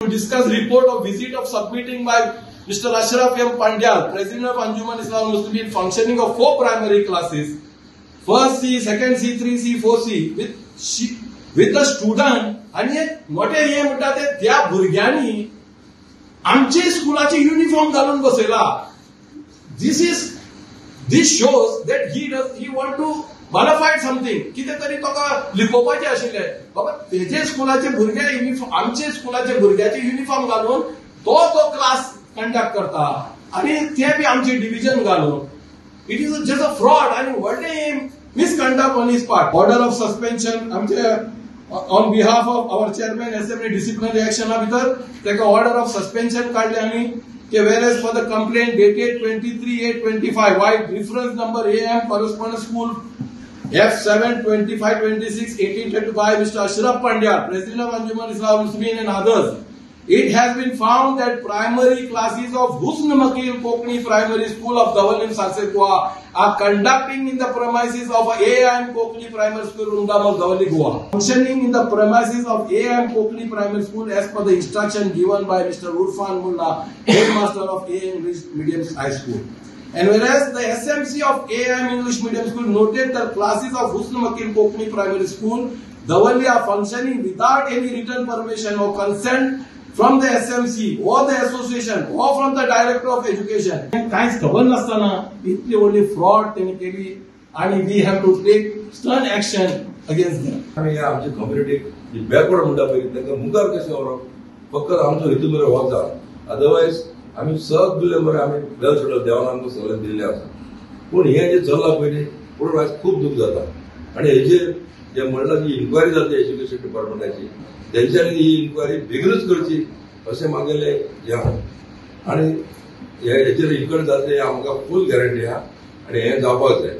To discuss report of visit of submitting by Mr. Ashraf M. Pandyal, President of Anjuman Islam Muslimin, functioning of 4 primary classes, first C, second C, 3C, 4C, with a student. आनी एक मोठे हे म्हणटा ते त्या भुरग्यांनी आमचे स्कुलाचे युनिफॉर्म घालून बसयला. This shows that he want to bonafide something. कितें तरी ताका लिपोवपाचें आशिल्लें. बाबा तेजे स्कुलाचे भुरगे युनिफॉर्म, आमचे स्कुलाचे भुरग्याचे युनिफॉर्म घालून तो तो क्लास कंडक्ट करता आनी ते बी आमचे डिविजन घालून. It is just a fraud आनी व्हडलें misconduct on his part. Order of suspension आमचे on behalf of our chairman assembly disciplinary एक्शना भितर ताका ऑर्डर ऑफ सस्पेन्शन काडलें आमी की whereas for the complaint dated 23/8/25 vide reference number AM correspondence school F7 25 26 18 by Mr. Ashraf Pandya, President of Anjuman Islam Muslimin and others. It has been found that primary classes of Husn Makil Kokni Primary School of Davallim Salcete Goa are conducting in the premises of AIM Kokni Primary School Rundamal Davalli Goa. Functioning in the premises of AIM Kokni Primary School as per the instruction given by Mr. Urfan Mullah, headmaster of AIM English Medium High School. And whereas the SMC of AIM English Medium School noted that classes of Husn Makil Kokni Primary School, Davalli are functioning without any written permission or consent from the SMC or the association or from the Director of Education. कांयच खबर नासतना इतली व्हडली fraud तेणी केली आनी we have to take stern action against them. आनी ह्या आमची कम्युनिटीक जी बॅकवर्ड म्हणटा पळय तांकां मुखार कशें व्हरप फकत आमचो हेतू मरे होच आसा. अदरवायज आमी सगळे मरे आमी वेल सेटल, देवान आमकां सगळें दिल्लें आसा. पूण हें जें चल्लां पळय न्ही पळोवन आयज खूब दूख जाता. आनी हेजेर जे म्हणलां जी इन्क्वायरी जातली एज्युकेशन डिपार्टमेंटाची तेंच्यांनी ही इन्क्वायरी बेगीनूच करची अशें मागेलें हें आहा. आनी हेजेर इन्क्वायरी जातली आमकां फूल गॅरंटी आहा आनी हें जावपाक जाय.